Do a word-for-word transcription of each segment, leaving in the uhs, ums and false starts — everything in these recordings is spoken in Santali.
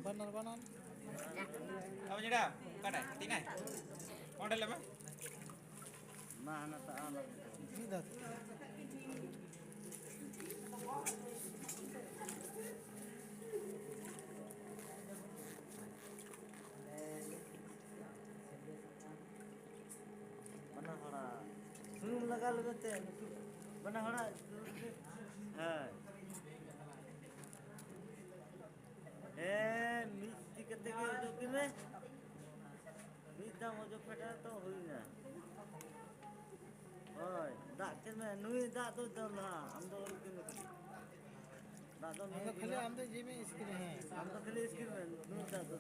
ᱵᱟᱱᱟᱨ, ᱵᱟᱱᱟᱨ᱾ ᱟᱵᱚ ᱡᱮᱴᱟ ᱚᱠᱟᱴᱟᱜ ᱛᱤᱱᱟᱹᱜ? ᱚᱸᱰᱮ ᱞᱮ ᱢᱟ᱾ ᱢᱟ ᱦᱟᱱᱟ ᱛᱟ ᱟᱢ᱾ ᱢᱤᱫ ᱫᱷᱟᱣ᱾ ᱵᱟᱱᱟ ᱦᱚᱲᱟᱜ ᱥᱩᱱᱩᱢ ᱞᱟᱜᱟᱣ ᱞᱟᱹᱜᱤᱫ ᱛᱮ ᱵᱟᱱᱟ ᱦᱚᱲᱟᱜ᱾ ᱦᱮᱸ᱾ ᱦᱮᱸ, ᱢᱤᱫ ᱛᱤ ᱠᱟᱛᱮ ᱜᱮ ᱩᱰᱩᱠ ᱢᱮ᱾ ᱢᱤᱫ ᱫᱷᱟᱣ ᱚᱡᱚᱜ ᱯᱷᱮᱰᱟ ᱛᱚ ᱦᱩᱭᱱᱟ᱾ ᱦᱳᱭ, ᱫᱟᱜ ᱠᱮᱫ ᱢᱮ᱾ ᱱᱩᱭ ᱫᱟᱜ ᱫᱚ ᱫᱚ ᱱᱟᱦᱟᱜ, ᱟᱢ ᱫᱚ ᱟᱹᱞᱩ ᱠᱮᱫ ᱢᱮ ᱠᱟᱹᱴᱤᱡ᱾ ᱫᱟᱜ ᱫᱚ ᱟᱢ ᱫᱚ ᱱᱩᱭ ᱠᱷᱟᱹᱞᱤ, ᱜᱮ ᱟᱢ ᱫᱚ ᱡᱤᱢ ᱤᱥᱠᱤᱱ ᱦᱮᱸ᱾ ᱟᱢ ᱫᱚ ᱠᱷᱟᱹᱞᱤ ᱤᱥᱠᱤᱱ ᱢᱮ, ᱱᱩᱭ ᱫᱟᱜ ᱫᱚ᱾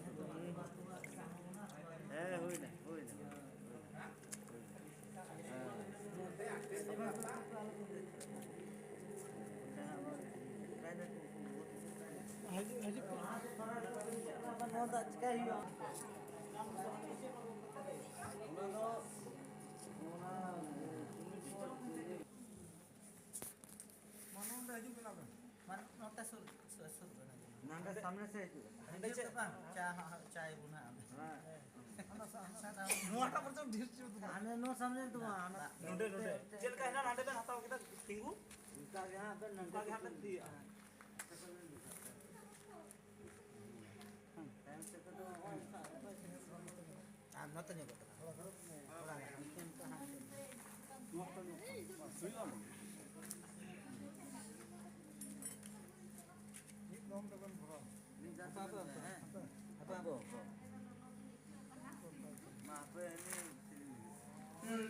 ᱦᱮᱸ, ᱦᱩᱭᱱᱟ, ᱦᱩᱭᱱᱟ, ᱦᱩᱭᱱᱟ᱾ ᱦᱮᱸ᱾ ᱦᱤᱡᱩᱜ, ᱦᱤᱡᱩᱜ ᱯᱮ᱾ ᱱᱚᱣᱟ ᱫᱟᱜ ᱪᱤᱠᱟᱹᱭ ᱦᱩᱭᱩᱜᱼᱟ? ᱚᱱᱟ ᱫᱚ, ᱚᱱᱟ, ᱢᱟᱱᱮ ᱱᱚᱛᱮ ᱥᱩᱨ, ᱥᱩᱨ, ᱥᱩᱨ ᱵᱮᱱᱟ᱾ ᱱᱚᱰᱮ ᱥᱟᱢᱱᱮ ᱥᱮ ᱦᱤᱡᱩᱜ᱾ ᱦᱟᱸᱰᱮ ᱪᱮᱫ ᱵᱟᱝ? ᱪᱟ, ᱦᱟᱸ, ᱦᱟᱸ, ᱪᱟᱭ ᱵᱚᱱᱟ ᱟᱢ᱾ ᱦᱮᱸ᱾ ᱱᱚᱣᱟᱴᱟᱜ ᱵᱚᱨᱪᱚᱢ ᱰᱷᱮᱨ ᱪᱚ ᱫᱚ᱾ ᱦᱟᱱᱮ ᱱᱚᱣᱟ ᱥᱟᱢᱱᱮ ᱫᱚ ᱵᱟᱝ, ᱦᱟᱱᱟ ᱱᱚᱰᱮ, ᱱᱚᱰᱮ᱾ ᱪᱮᱫ ᱞᱮᱠᱟ ᱦᱮᱱᱟᱜ ᱦᱟᱸᱰᱮ ᱵᱮᱱ ᱦᱟᱛᱟᱣ ᱠᱮᱫᱟ ᱛᱤᱸᱜᱩ? ᱚᱱᱠᱟ ᱜᱮ ᱦᱟᱸᱜ ᱵᱮᱱ ᱱᱚᱰᱮ ᱚᱱᱠᱟ ᱜᱮ ᱦᱟᱸᱜ ᱵᱮᱱ ᱛᱤᱭᱟᱹᱜᱼᱟ᱾ ᱛᱟᱭᱚᱢ ᱥᱮᱫ ᱛᱮᱫᱚ ᱱᱚᱜᱼᱚᱭ ᱟᱨ ᱱᱚᱛᱮ ᱧᱚᱜᱚᱜ ᱛᱟᱞᱟᱝ᱾ ᱛᱷᱚᱲᱟ ᱜᱟᱱ᱾ ᱢᱤᱫ ᱫᱚᱢ ᱛᱮᱵᱚᱱ ᱵᱷᱚᱨᱟᱣ᱾ ᱢᱤᱫ ᱫᱷᱟᱣ ᱛᱮᱵᱚᱱ ᱵᱷᱚᱨᱟᱣ, ᱦᱮᱸ? ᱦᱟᱯᱮ, ᱦᱟᱯᱮ, ᱦᱟᱯᱮ᱾ ᱢᱟ, ᱦᱟᱯᱮ, ᱩᱱᱤ